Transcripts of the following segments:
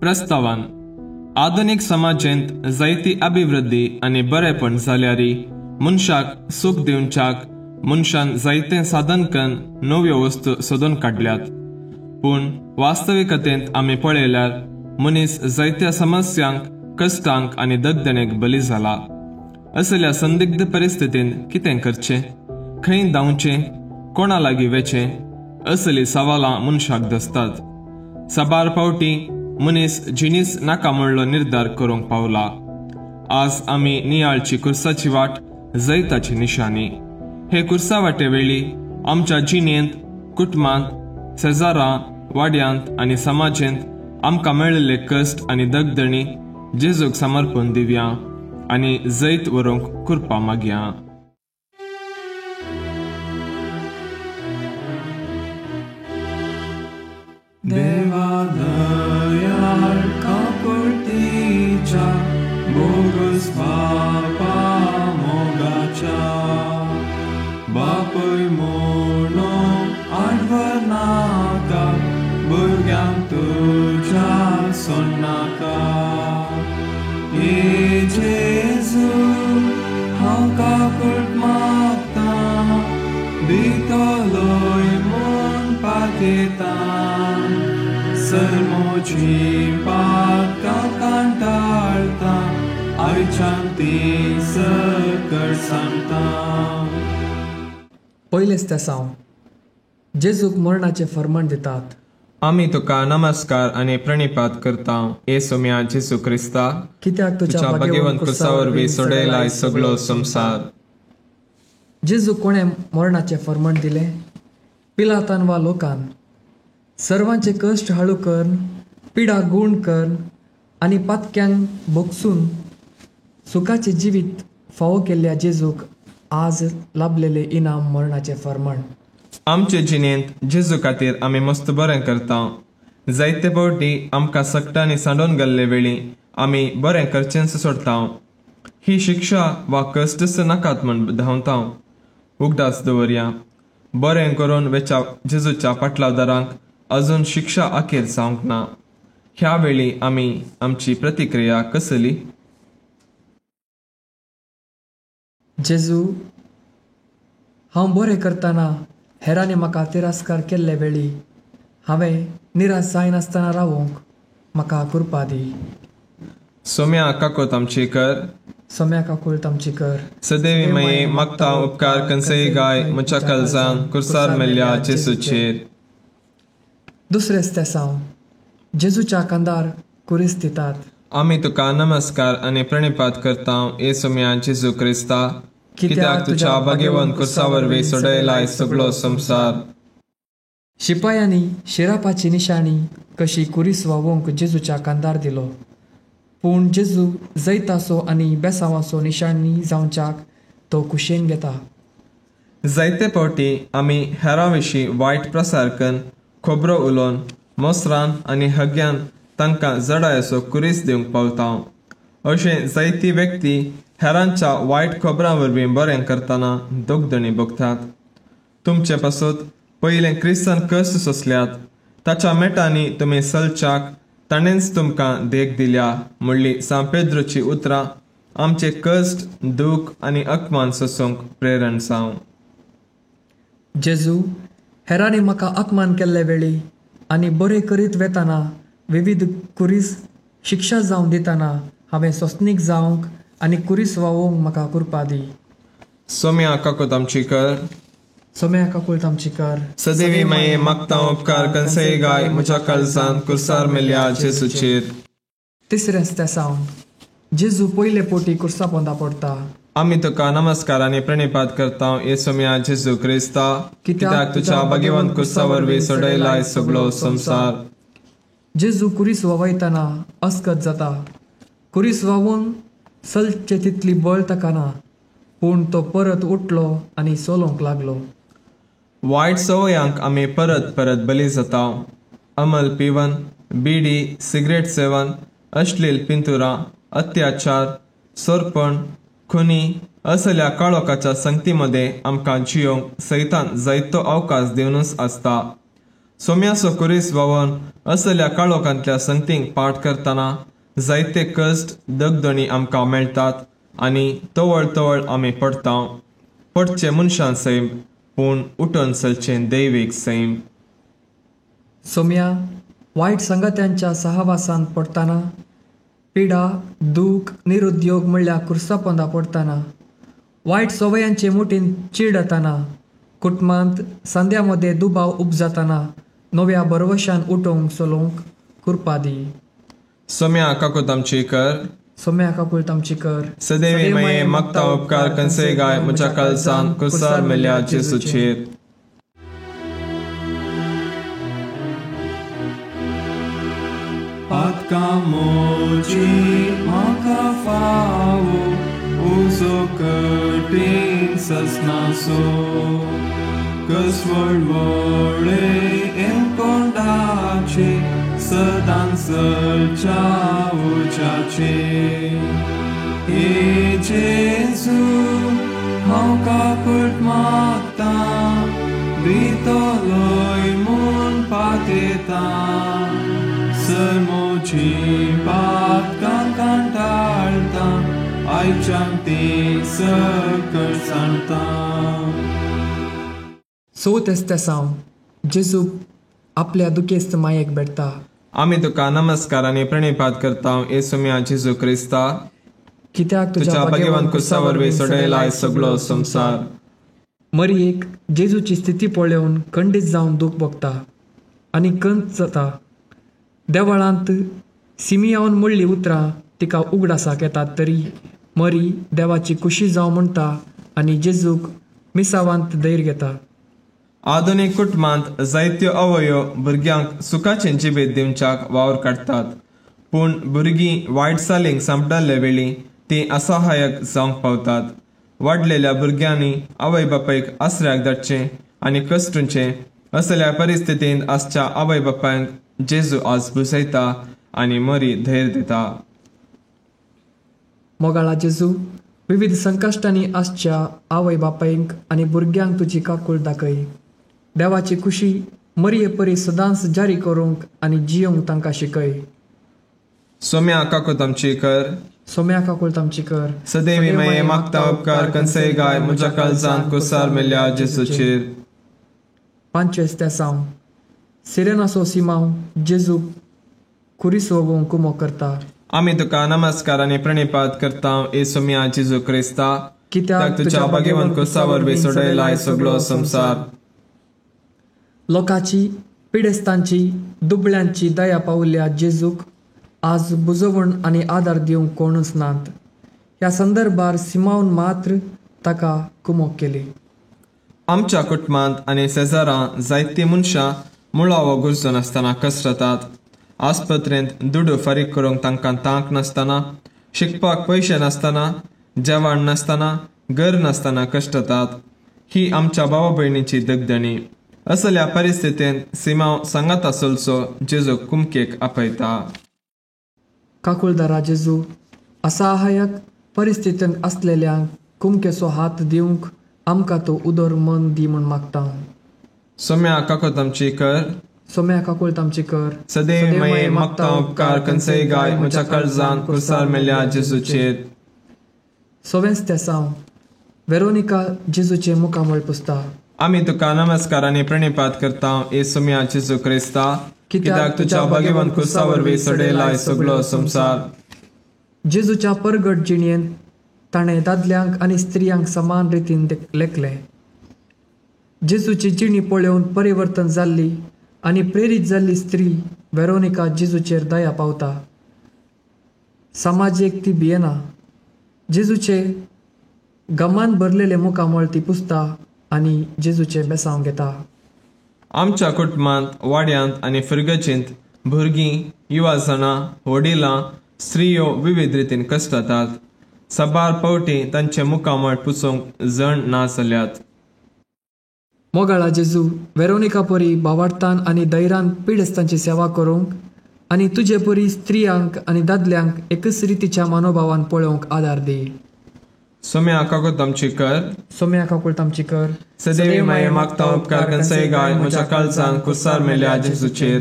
प्रस्तावान आधुनीक समाजेंत जायती अभिवृद्धी आनी बरेपण जाल्यारी मनशाक सूख दिवच्याक मनशान जायते साधन कन नव्यो वस्तू सोदून काडल्यात. पूण वास्तविकतेंत आमी पळयल्यार मनीस जायत्या समस्यांक, कश्टांक आनी दगदणेक बली जाला. असल्या संदिग्ध परिस्थितींत कितें करचें, खंय धांवचें, कोणा लागीं वेचें असली सवालां मनशाक दसतात. साबार फावटी मनीस जिणीस नाका म्हणलो निर्धार करूंक पावला. आज आमी नियाळची कुर्साची वाट जैताची निशाणी. हे कुर्सा वाटे वेळी आमच्या जिणेंत, कुटुंबांत, शेजारां, वाड्यांत आनी समाजेंत आमकां मेळिल्ले कश्ट आनी दगदणी जेजूक समर्पण दिवया आनी जैत व्हरूंक कृपा मागया. देवा दयाळ काकुळटीच्या बोगस बापा मोगाच्या बापूय म्हणून आडवनाका भुरग्यांक तुज्या सोडनाका. ए जेजू हांव काकूट मागतां दितलोय म्हूण पातयेतां. सरमोची पातकां कांटाळटा आयच्यान ती सकळ सांगता. पयलेच तेसांव जेजूक मरणाचें फर्माण दितात. आमी तुका नमस्कार आनी प्रणिपात करता ए सोम्या जेजू क्रिस्ता, कित्याक तुज्या भाग्यवंत कुर्सा वरवीं सोडयलाय सगळो संवसार. जेजू कोणें मरणाचें फर्माण दिलें? पिलातान वा लोकान? सर्वांचे कश्ट हाळू करून, पिडा गूण करून आनी पातक्यांक भोगसून सुखाचें जिवीत फावो केल्ल्या जेजूक आज लाभलेलें इनाम मरणाचें फर्माण. आमचे जिणेंत जेजू खातीर आमी मस्त बरें करता. जायते फावटी आमकां सगटांनी सांडून गेल्ले वेळी आमी बरें करचेंच सोडता. ही शिक्षा वा कश्टच नाकात म्हूण धांवता. उगडास दवरया, बरें करून वेच्या जेजूच्या फाटलावदारांक अजून शिक्षा अखेर जावंक ना. ह्या वेळी आमी आमची प्रतिक्रिया कसली? जेजू, हांव बरें करतना हेरांनी म्हाका तिरस्कार केल्ले वेळी हांवें निराश जायनासतना रावोंक म्हाका कृपा दी. सोम्या काकोत आमची कर. सोम्या काकुळट आमची कर. सदैवी माये मागता उपकार कंसय गाय म्हज्या काळजान कुर्सार मेल्ल्या जेजूचेर. दुसरेंच तेसांव जेजूच्या कांदार कुरीस दितात. आमी तुका नमस्कार आनी प्रणिपात करता ए सोम्या जेजू क्रिस्ता, कित्याक तुज्या भाग्यवंत कुर्सा वरवीं सोडयलाय सगळो संवसार. शिपायांनी शिरापाची निशाणी कशी कुरीस वावोवंक जेजूच्या कांदार दिलो. पूण जेजू जैताचो आनी बेसांवाचो निशाणी जावच्याक तो कुशेन घेता. जायते फावटी आमी हेरां विशीं वायट प्रसार करून, खबरो उलोवन, मोसरान आनी हग्यान तांकां जडायेचो कुरीस दिवंक पावता. अशें जायती व्यक्ती हेरांच्या वायट खबरां वरवीं बरें करतना दोगदणी भोगतात. तुमचे पासत पयलें क्रिस्तान कश्ट सोंसल्यात, ताच्या मेटांनी तुमी सलच्याक ताणेंच तुमकां देख दिल्या म्हणली सांत पेद्रूची उतरां आमचे कश्ट, दूख आनी अपमान सोंसूंक प्रेरण जावं. जेजू, हेरांनी म्हाका अपमान केल्ले वेळी आनी बरें करीत वेतना विविध कुरीस शिक्षा जावन दितना हांवें सोंसणीक जावंक आनी कुरीस वावोवंक म्हाका कृपा दी. सोम्या काकूत आमची कर. सोम्या काकुळट आमची कर. सदैवी माये मागता उपकार कंसय गाय म्हज्या काळजान कुर्सार मेल्ल्या जेजूचेर. तिसरेंच तेसांव जेजू पयले पोटी कुर्सा पोंदा पडटा. आमी तुका नमस्कार आनी प्रणिपात करता ए सोम्या जेजू क्रिस्ता, कित्याक तुज्या भाग्यवंत कुर्सा वरवीं सोडयलाय सगळो संवसार. जेजू कुरीस वावयतना अस्कत जाता. कुरीस वावून चलचे तितली बळ ताका ना, पूण तो परत उठलो आनी चलोवंक लागलो. वायट संवयांक आमी परत परत बली जाता. अमल पिवन, बिडी, सिगरेट सेवन, अश्लील पिंतुरां, अत्याचार, सोरपण, खुनी असल्या काळोखाच्या संगती मदें आमकां जियोंक सैतान जायतो अवकाश दिवनूच आसता. सोम्याचो कुरीस व्हांवन असल्या काळोखांतल्या संगतींक पाठ करतना जायते कश्ट दगदणी आमकां मेळटात आनी तवळ तवळ आमी पडटा. पडचें मनशान सैम पूण उठून चलचें दैवीक सैम. सोम्या, वायट संगात्यांच्या सहवासान पडटना, पिडा, दूख, निरुद्योग म्हणल्यार कुर्सापोंदा पडटना, वायट सवयांचे मुठीन चिडतना, कुटुंबांत संद्या मदें दुबाव उपजातना नव्या भरवशान उठोवंक चलोवंक कृपा दी. सोम्या काकूत आमची कर. सोम्या काकूत आमची कर. सदैवी माये मागता उपकार कंसे गाय म्हज्या काळजान कुसार मेल्या जेजूचेर. पातकां म्हजी म्हाका फावो उजो कठीण ससनासो कसवळवळे एलकोंडाचे सदांच चलच्या उज्याचे. हे जेजू हांव काकूट मागतां भितरलोय म्हूण पातेतां सर म्हजी पातकां कंटाळटा आयच्यान ती सकयल सांडटा. चवथें तेसांव जेजू आपल्या दुखेस्त मायेक भेटता. आमी तुका नमस्कार आनी प्रणिपात करता येसुम्या जेजू क्रिस्ता, कित्याक तुझ्या भाग्यवान कुर्सा वरवीं सोडयलाय सगळो संवसार. मरियेक जेजूची स्थिती पळोवन खंडीत जावन दूख भोगता आनी कंत जाता. देवळांत सिमियावन म्हणली उतरां तिका उगडासाक येतात तरी मरी देवाची खुशी जावं म्हणटा आनी जेजूक मिसावांत धैर्य घेता. आधुनीक कुटुंबांत जायत्यो आवयो भुरग्यांक सुखाचें जिबेत दिवच्याक वावर काडटात, पूण भुरगीं वायट चालींक सांपडल्ले वेळी तीं असहायक जावंक पावतात. वाडलेल्या भुरग्यांनी आवय बापायक आसऱ्याक धाडचें आनी कश्टुचें. असल्या परिस्थितींत आसच्या आवय बापायक जेजू आज भुसयता आनी मरी धैर्य दिता. मोगाळा जेजू, विविध संकश्टांनी आसच्या आवय बापायक आनी भुरग्यांक तुजी काकूळ दाखय. देवाची खुशी मरये परी सदांच जारी करूंक आनी जियोंक तांकां शिकय. सोम्या काकूत आमची कर. सोम्या काकूत आमची कर. सदैवी माये मागता उपकार कंसय गाय म्हज्या काळजांत कुसार मेल्या जेजूचेर. पांचवें तेसांव सिरेनाचो सिमांव जेजू खुरीस वगोवंक कुमो करता. आमी तुका नमस्कार आनी प्रणिपात करता येसुम्या जेजू क्रिस्ता, कित्याक तुझ्या भाग्यवान कुर्सा वरवीं सोडयलाय सगळो संवसार. लोकांची, पिडेस्तांची, दुबळ्यांची दया पावल्या जेजूक आज बुजवण आनी आदार दिवंक कोणूच नात. ह्या संदर्भार सिमावन मात्र ताका कुमोक केली. आमच्या कुटुंबांत आनी शेजारां जायतीं मनशां मुळावो गरजो नासतना कसरतात. आस्पत्रेंत दुडू फारीक करूंक तांकां तांक नासतना, शिकपाक पयशे नासतना, जेवण नासतना, घर नासतना कश्टतात. ही आमच्या भावा भयणीची दगदणी. असल्या परिस्थितींत सिमांव सांगाता चलचो जेजू कुमकेक आपयता. काकुळदारा जेजू, असहायक परिस्थितींत आसलेल्यांक कुमकेचो हात दिवंक आमकां तो उदर मन दी म्हूण मागता. सोम्या काकूत आमची कर. सोम्या काकूत आमची कर. सदैव माये मागता उपकार कंसय गाय म्हज्या काळजान कुर्सार मेल्या जेजूचेर. सवेंच तेसांव वेरोनिका जेजूचें मुखामळ पुसता. आमी तुका नमस्कार आनी प्रणिपात करता येसुम्या जेजू क्रिस्ता, कित्याक तुझ्या भाग्यवान कुर्सा वरवीं सोडयलाय सगळो संवसार. जेजूच्या परगट जिणेंत ताणें दादल्यांक आनी स्त्रियांक समान रितीन लेखलें. जेजूची जिणी पळोवन परिवर्तन जाल्ली आनी प्रेरीत जाल्ली स्त्री वेरोनिका जेजूचेर दया पावता. समाजेक ती भियेना. जेजूचे गमान भरलेले मुखामळ ती पुसता आनी जेजूचें बेसांव घेता. आमच्या कुटुंबांत, वाड्यांत आनी फिरगजेंत भुरगीं, युवा जाणां, वडिलां, स्त्रियो विविध रितीन कश्टतात. साबार पावटी तांचे मुखामळ पुसूंक जण ना जाल्यात. मोगाळा जेजू, वेरोनिका परी भावार्थान आनी धैर्यान पिडेस्तांची सेवा करूंक आनी तुजे परी स्त्रियांक आनी दादल्यांक एकच रितीच्या मनोभावान पळोवंक आदार दी. सोम्या काकूत आमची कर. सोम्या काकूत आमची कर. सदैवी माये मागता उपकार कंसय गाय म्हज्या काळजान कुसार मेल्या जेजूचेर.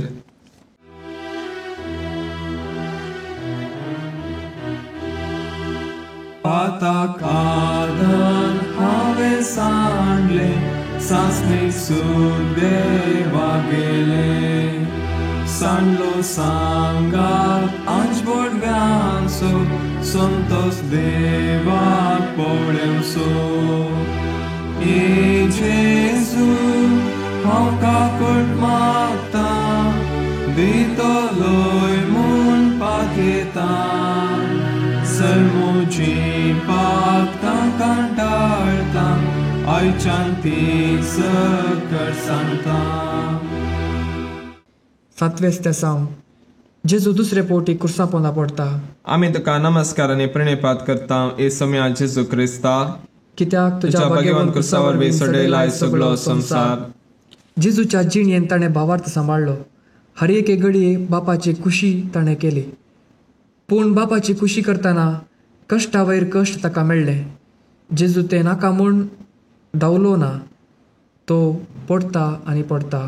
पाताकादन हांवें सांडलें सासणी सुदेवा गेलें सांडलो सांगात आंज बोडव्यांचो संतोस देवाक पळेवचो. ए जेजू हांव काकूट मागतां दितलोय म्हूण पातयेतां सर म्हजी पातकां कंटाळटा आयच्यान ती सकट सांगता. सातवें तेसांव. जेजू दुसरे फावटी कुर्सा पोंदा पडटा. आमी तुका नमस्कार आनी प्रणिपात करता ए सोम्या जेजू क्रिस्ता, कित्याक तुज्या भाग्यवान कुर्सा वरवीं सोडयलाय सगळो संवसार. जेजूच्या जिणेन ताणें भावार्थ सांबाळ्ळो. हर एके घडये बापाची खुशी ताणें केली. पूण बापाची खुशी करतना कश्टा वयर कश्ट ताका मेळ्ळें. जेजू तें नाका म्हूण धांवलो ना, तो पडटा आनी पडटा.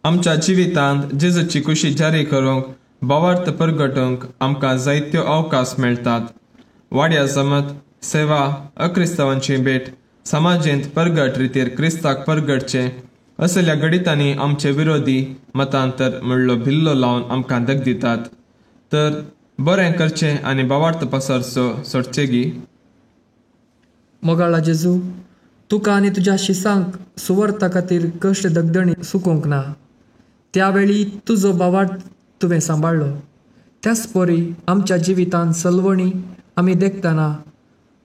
आमच्या जिवितांत जेजूची खुशी जारी करूंक भावार्थ परगटूंक आमकां जायत्यो अवकाश मेळटात. वाड्या जमत, सेवा, अक्रिस्तांवांची भेट, समाजेंत परगट रितीर क्रिस्ताक परगटचें असल्या घडितांनी आमचे विरोधी मतांतर म्हणलो भिल्लो लावन आमकां दग दितात. तर बरें करचें आनी भावार्थ पसरचो सोडचें गी. मोगाळा जेजू, तुका आनी तुज्या शिसांक सुवार्था खातीर कश्ट दगदणी सुकोवंक ना. त्या वेळी तुजो भावार्थ तुवें सांबाळ्ळो. त्याच परी आमच्या जिवितांत सलवणी आमी देखतना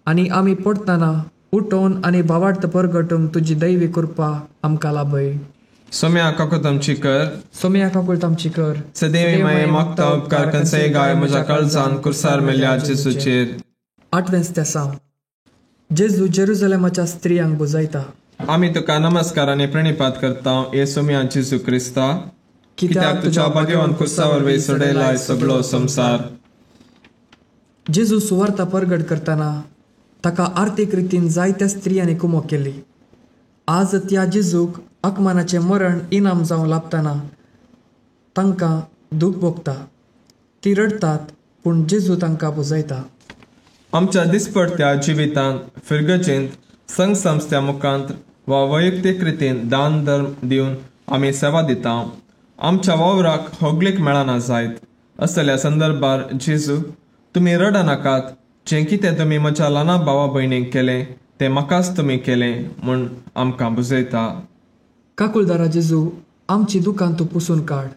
आनी आमी पडटना उठोवन आनी भावार्थ परगटूंक तुजी दैवी कृपा आमकां लाभय. सोम्या काकूत आमची कर. सोम्या काकूत आमची कर. सदैवी माये मागता उपकार कंसय गाय म्हज्या काळजान कुर्सार मेल्या जेजूचेर. आठवें तेसांव. जेजू जेरुजलेमाच्या स्त्रियांक बुजयता. आमी तुका नमस्कार आनी प्रणिपात करता ए सोम्या जेजू क्रिस्ता, कित्याक तुज्या भाग्यवान कुर्सा वरवीं सोडयलाय सगळो संवसार. जेजू सुवार्ता परगट करतना ताका आर्थीक रितीन जायत्या स्त्रियांनी कुमोक केली. आज त्या जेजूक अकमानाचें मरण इनाम जावं लाभतना तांकां दूख भोगता. ती रडटात, पूण जेजू तांकां बुजयता. आमच्या दिसपडत्या जिवितांत फिरगजेंत संघ संस्थ्या मुखांत वा वैयक्तीक रितीन दान धर्म दिवन आमी सेवा दिता. आमच्या वावराक होगलीक मेळना जायत. असल्या संदर्भार जेजू तुमी रडनाकात, जें कितें तुमी म्हज्या ल्हाना भावा भयणीक केलें तें म्हाकाच तुमी केलें म्हूण आमकां बुजयता. काकुळदारा जेजू, आमची दुकान तूं पुसून काड.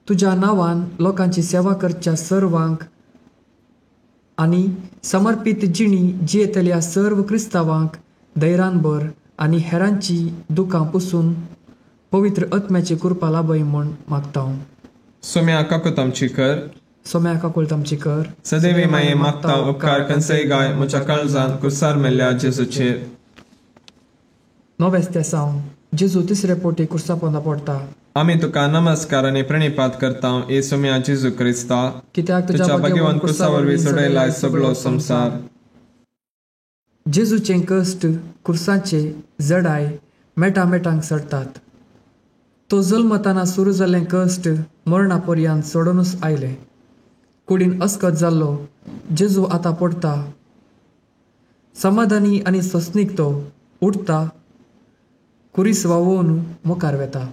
तुज्या नांवान लोकांची सेवा करच्या सर्वांक आनी समर्पीत जिणी जियेतल्या सर्व क्रिस्तांवांक धैर्यान भर आनी हेरांची दुकां पुसून पवित्र आत्म्याची कृपा लाभय म्हूण मागता. सोम्या काकूत आमची कर. सोम्या काकूत आमची कर. सदैवी माये मागता उपकार कंसय गाय म्हज्या काळजान कुर्सार मेल्या जेजूचेर. नवें तेसांव. जेजू तिसरे फावटी कुर्सा पोंदा पडटा. आमी तुका नमस्कार आनी प्रणिपात करता ए सोम्या जेजू क्रिस्ता, कित्याक तुज्या भाग्यवान कुर्सा वरवीं सोडयलाय सगळो संवसार. जेजूचें कश्ट कुर्साचे जडाय मेटा मेटांक चडटात. तो जल्मताना सुरू जाल्लें कश्ट मरणा पर्यंत सोडूनच आयलें. कुडीन अस्कत जाल्लो जेजू आतां पडटा. समाधानी आनी सोंसणीक तो उठता, कुरीस व्हांवोवन मुखार वेता.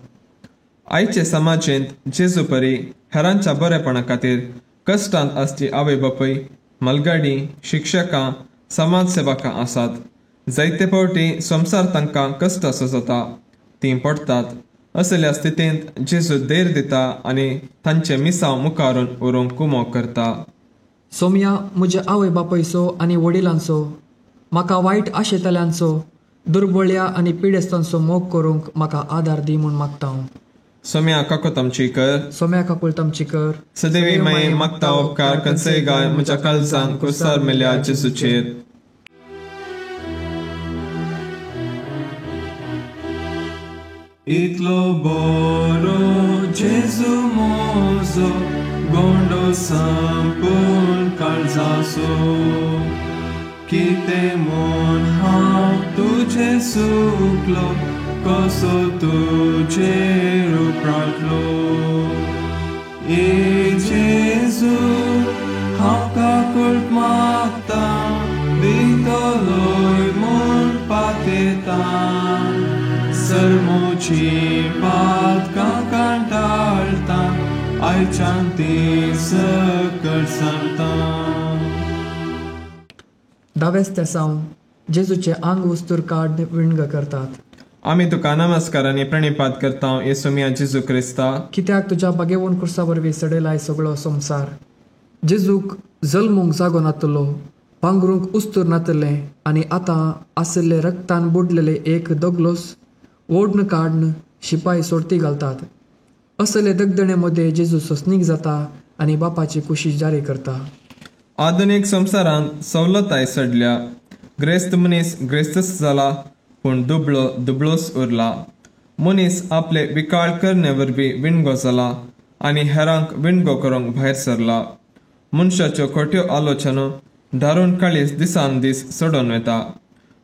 आयचे समाजेंत जेजू परी हेरांच्या बरेपणा खातीर कश्टांत आसची आवय बापूय, मलगाडी, शिक्षकां, समाज सेवकां आसात. जायते फावटी संवसार तांकां कश्ट असो जाता, तीं पडटात. असल्या स्थितींत जेजू धैर्य दिता आनी तांचे मिसांव मुखारून उरूंक कुमोक करता. सोम्या, म्हज्या आवय बापायचो आनी वडिलांचो, म्हाका वायट आशेतल्यांचो, दुर्बळ्या आनी पिडेस्तांचो मोग करूंक म्हाका आदार दी म्हूण मागता हांव. सोम्या काकूत आमची कर. सोम्या काकूत आमची कर. सदैवी माये मागता उपकार कंसय गाय म्हज्या काळजान कुर्सार मेल्या जेजूचेर. इतलो बरो जेजू मोजो गोंडो संपूर्ण काळजाचो. कितें म्हूण हांव तुजें सुकलो कसो तुजेर उपरांतलो. ए जेजू हांव काकूट मागता दितलोय म्हूण पातेता सरमोची पातकां कंटाळटा आयच्यान ती सकट सांगता. दावेस तेसांव जेजूचे आंग वस्तूर काड विणग करतात. आमी तुका नमस्कार आनी प्रणिपात करता येसू मिया जेजू क्रिस्ता, कित्याक तुज्या बागेवन कुर्सा वरवीं सडयलाय सगळो संवसार. जेजूक जल्मूंक जागो नातलो, पांगरूंक उस्तूर नातलें आनी आतां आशिल्ले रक्तान बुडलेले एक दगलोस ओडन काडन शिपाय सोडती घालतात. असले दगदणे मदें जेजू सोंसणीक जाता आनी बापाची कुशी जारी करता. आधुनीक संवसारांत सवलताय सडल्या. ग्रेस्त मनीस ग्रेस्तच जाला पूण दुबळो दुबळोच उरला. मनीस आपले विकाळ करणे वरवीं विणगो जाला आनी हेरांक विणगो करूंक भायर सरला. मनशाच्यो खोट्यो आलोचना दारून काळीज दिसान दीस सोडून वता.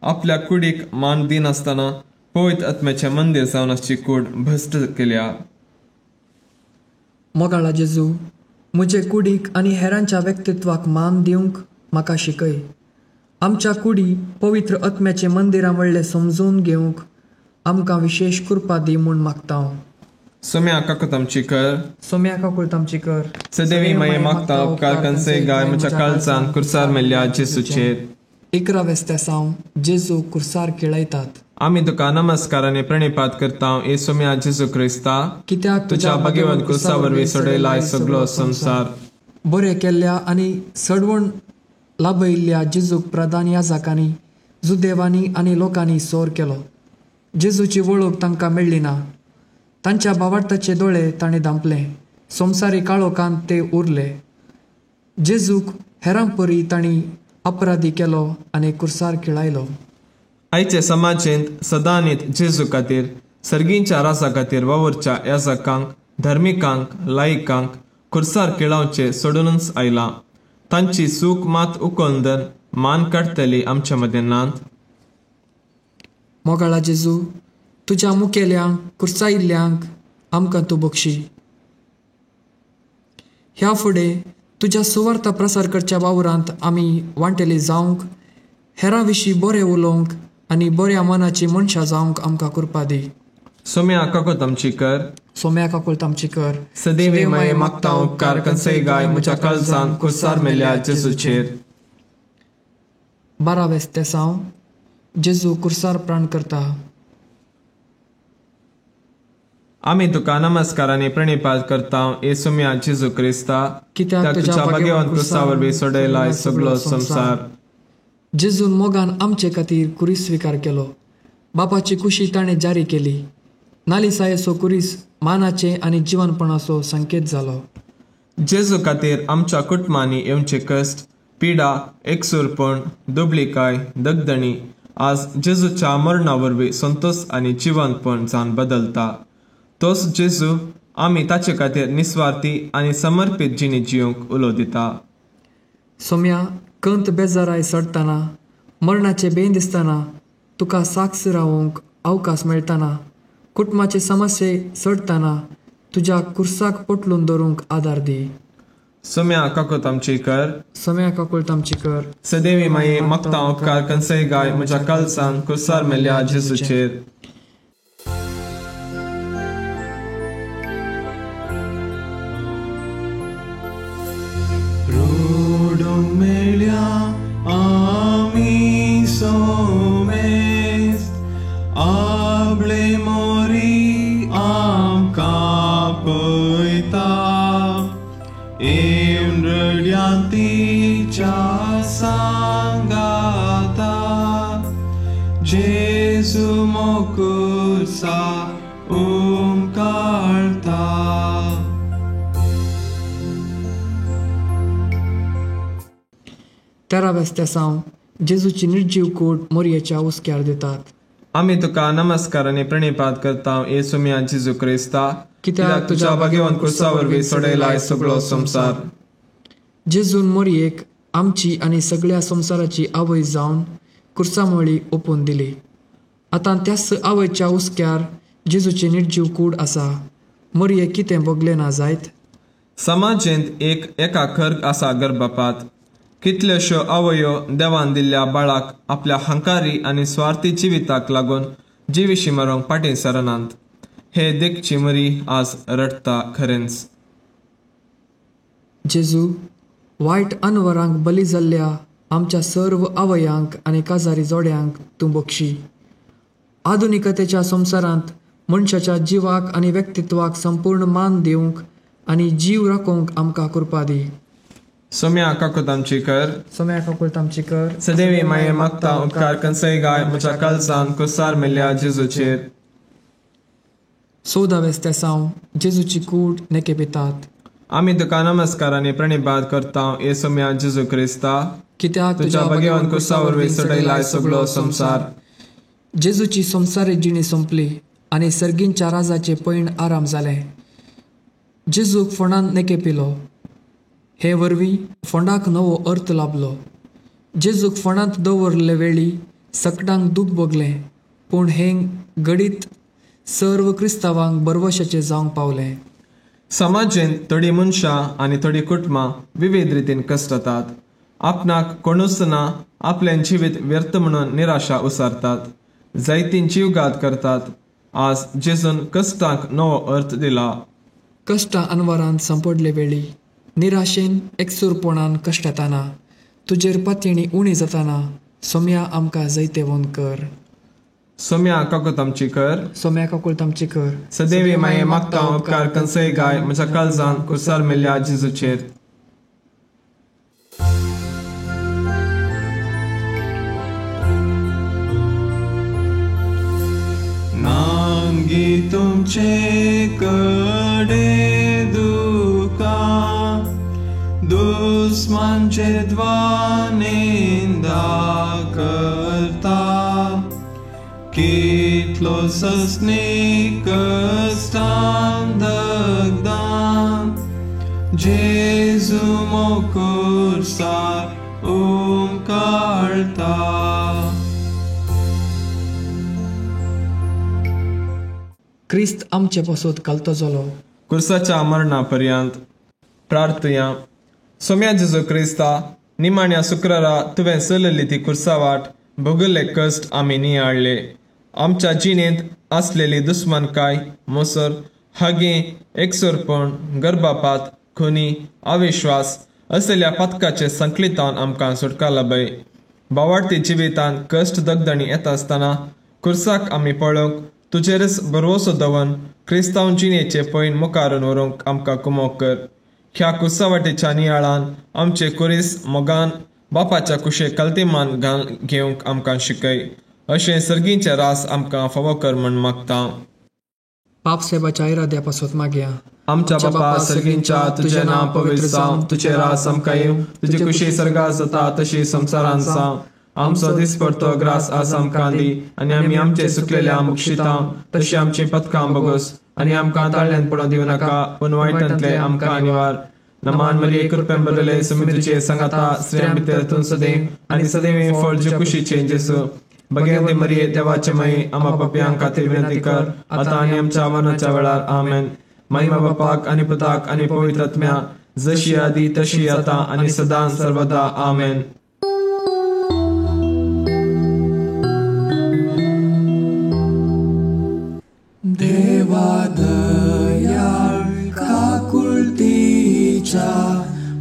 आपल्या कुडीक मान दिनासतना पवित्र आत्म्याचें मंदीर जावन आसची कूड भश्ट केल्या. मोगाळा जेजू, म्हजे कुडीक आनी हेरांच्या व्यक्तित्वाक मान दिवंक म्हाका शिकय. आमच्या कुडी पवित्र आत्म्याचें मंदिरां म्हणलें समजून घेवंक आमकां विशेश कृपा दी म्हूण मागता हांव. सोम्या काकूत आमची कर. सोम्या काकूत आमची कर. सदैवी माये मागता उपकार कंसे गाय म्हज्या काळजान कुर्सार मेल्ल्या जेजूचेर. 11 वेस्तेसांव जेजू कुर्सार खेळयतात. आमी तुका नमस्कार आनी प्रणिपात करता येसू मिया जेजू क्रिस्ता, कित्याक तुज्या भाग्यवंत कुर्सा वरवीं सोडयलाय सगळो संवसार. बरें केल्ल्या आनी सडवण लाभयिल्ल्या जेजूक प्रधान याजकांनी, जुदेवांनी आनी लोकांनी सोर केलो. जेजूची वळख तांकां मेळ्ळी ना. तांच्या भावार्थाचे दोळे ताणें धांपले. संवसारी काळोखांत ते उरले. जेजूक हेरां परी तांणी अपराधी केलो आनी कुर्सार खिळायलो. आयचे समाजेंत सदांनीत जेजू खातीर सर्गींच्या राजा खातीर वावुरच्या याजकांक, धर्मिकांक, लायकांक कुर्सार खिळावचे सोडूनच आयलां. तांची सूख मात उखलून मान काडटली आमच्या मदें नात. मोगाळा जेजू, तुज्या मुखेल्यांक कुर्सायिल्ल्यांक आमकां तूं बक्षी. ह्या फुडें तुज्या सुवार्ता प्रसार करच्या वावरांत आमी वांटेली जावंक, हेरां विशीं बरें उलोवंक आनी बऱ्या मनाची मनशां जावंक आमकां कृपा दी. सोम्या काकूत आमची कर. सोम्या काकूत आमची कर. सदैवी माये मागता उपकार कंसय गाय म्हज्या काळजान कुर्सार मेल्ल्या जेजूचेर. 12 वेस्तेसांव जेजू कुर्सार प्राण करता. आमी तुका नमस्कार आनी प्रणिपात करता येसू मिया जेजू क्रिस्ता, कित्याक तुज्या भाग्यवंत कुर्सा वरवीं सोडयलाय सगळो संवसार. जेजून मोगान आमचे खातीर कुरीस स्विकार केलो. बापाची कुशी ताणें जारी केली. नालिसायेचो कुरीस मानाचे आनी जिवनपणाचो संकेत जालो. जेजू खातीर आमच्या कुटुंबांनी येवचे कश्ट, पिडा, एकसूरपण, दुबळीकाय, दगदणी आज जेजूच्या मरणा वरवीं संतोष आनी जिवनपण जावन बदलता. तोच जेजू आमी ताचे खातीर निस्वार्थी आनी समर्पीत जिणी जिवंक उलो दिता. सोम्या, कंत बेजाराय चडटना, मरणाचे बेन दिसतना, तुका साक्ष रावंक अवकाश मेळटना, कुटुंबाचे समस्ये चडटना तुज्या कुर्साक पोटलून दवरूंक आदार दी. सोम्या काकूत आमची कर. सोम्या काकूत आमची कर. सदैवी माये मागता उपकार कंसय गाय म्हज्या काळजान कुर्सार मेल्ल्या जेजूचेर. मेळ्या आमी सोमेस्त आपले मोरी आमकां पळयता. येवन रड्यां तिच्या सांगाता जेजू मोकुर्सा उमकाळता. 13 वेस्तेसांव जेजूची निर्जीव कूड मोरयेच्या हुस्क्यार दितात. आमी तुका नमस्कार आनी प्रणिपात करता येसू मिया जेजू क्रिस्ता, कित्याक तुज्या भाग्यवंत कुर्सा वरवीं सोडयलाय सगळो संवसार. जेजून मोरयेक आमची आनी सगळ्या संवसाराची आवय जावन कुर्सामोळी ओपून दिली. आतां त्याच आवयच्या हुस्क्यार जेजूची निर्जीव कूड आसा. मरये कितें भोगलें ना जायत? समाजेंत एक एका खर्ग आसा गर्भपात. कितल्योश्यो आवयो देवान दिल्ल्या बाळाक आपल्या हंकारी आनी स्वार्थी जिविताक लागून जिविशी मरोंक फाटीं सरनात. हे देखची मरी आज रडटा खरेंच. जेजू, वायट अनवरांक बली जाल्ल्या आमच्या सर्व आवयांक आनी काजारी जोड्यांक तूं बक्षी. आधुनिकतेच्या संवसारांत मनशाच्या जिवाक आनी व्यक्तित्वाक संपूर्ण मान दिवंक आनी जीव राखूंक आमकां कृपा दी. सोम्या काकूत आमची कर. सोम्या काकूत आमची कर. सदैवी माये मागता उपकार कंसय गाय म्हज्या कालसान कुसार मेल्या जेजूचेर. 14 तेसांव जेजूची कूड नेके पितात. आमी तुका नमस्कार आनी प्रणिपात करता ये सोम्या जेजू क्रिस्ता, कित्याक तुज्या भगवान कुसा वरवीं सोडयलाय सगळो संवसार. जेजूची संवसारी जिणी सोंपली आनी सर्गींच्या राजाचे पैण आराम जालें. जेजूक फोंडांत नेके पिलो. हे वरवीं फोंडाक नवो अर्थ लाभलो. जेजूक फोंडांत दवरले वेळी सकटांक दूख भोगलें, पूण हें घडीत सर्व क्रिस्तांवांक बरवशाचें जावंक पावलें. समाजेंत थोडीं मनशां आनी थोडीं कुटुंबां विविध रितीन कश्टतात. आपणाक कोणूच ना आपलें जिवीत व्यर्थ म्हणून निराशा उसारतात, जायतीं जीवघात करतात. आज जेजून कश्टांक नवो अर्थ दिला. कश्टां अनवरांत सांपडले वेळी निराशेन एकसूरपणान कश्टताना तुजेर पातयेणी उणी जाताना सोम्या आमकां जैतेवंत कर. सोम्या काकूत आमची कर. सोम्या काकूत आमची कर. सदैवी माये मागता उपकार कंसय गाय म्हज्या काळजान कुसार मेल्या जेजूचेर. नांगी तुमचे कडे दुका दुस्मानचे निंदा करता, कितलो सस्नी कश्टान दगदान जेजू मोकुरसार उमकाळता. क्रिस्त आमचे पासत घालतो जालो कुर्साच्या मरणा पर्यंत. प्रार्थया. सोम्या जेजू क्रिस्ता, निमाण्या शुक्रारा तुवें चलयल्ली ती कुर्सा वाट भोगल्ले कश्ट आमी नियाळ्ळे. आमच्या जिणेंत आसलेली दुस्मानकाय, मोसर, हागें, एकसुरपण, गर्भपात, खुनी, अविश्वास असल्या पातकाचे संकलितान आमकां सुटका लाभय. बावाडती जिवितांत कश्ट दगदणी येता आसतना कुर्साक आमी पळोवंक तुजेरच भरवसो दवन क्रिस्तांव जिणेचे पयन मुखारून व्हरूंक आमकां कुमोक कर. ह्या कुर्सावाटेच्या नियाळान आमचे कुरीस मोगान बापाच्या कुशे कल्तिमान घाल घेवंक आमकां शिकय. अशें सर्गींचे रास आमकां फावो कर म्हण मागता. पाप साहेबाच्या इराद्या पासत मागया. आमच्या बापा सर्गींच्या, तुजें नांव पवित्र जावं, तुजें रास आमकां येवं, तुजी कुशी सर्गात जाता तशी संवसारांत जावं. आमचो दिसपडतो ग्रास आज आमकां दी आनी आमी आमचे सुकलेल्या बक्षिता तशी आमची पथकां बगोस आनी आमकां ताळ्यान पडोवंक दिवं नाका, पूण वायटांतले आमकां निवार. नमान मरिये, कृपेन भरिल्ले, सुमी तुजे सांगाता, स्त्रियां भितर तूं सदैव आनी सदैव फळ जे कुशीचें जेजू. भगवती मरिये, देवाचे माये, आमा पापयां खातीर विनंती कर आतां आनी आमच्या मरणाच्या वेळार. आमेन. महिमा बापाक आनी पुताक आनी पवित्र आत्म्या, जशी आदी तशी आतां आनी सदां सर्वदा. आमेन. देवा दयाळ काकुळतीच्या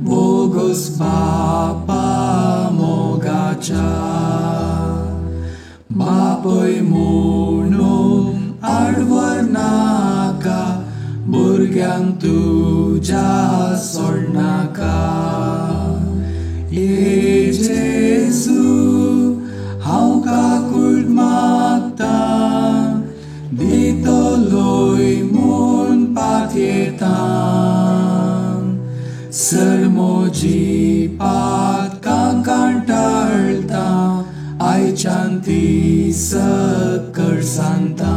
बोगस बापा मोगाच्या, बापय म्हणून आडवर नाका, भुरग्यांक तुज्या सोडनाका. ये जेजू हांव काकूळ मागता, दितलोय म्हूण पातयेता, सर म्हजी पातकां कांटाळटा, आयच्यान ती सकळ सांगता.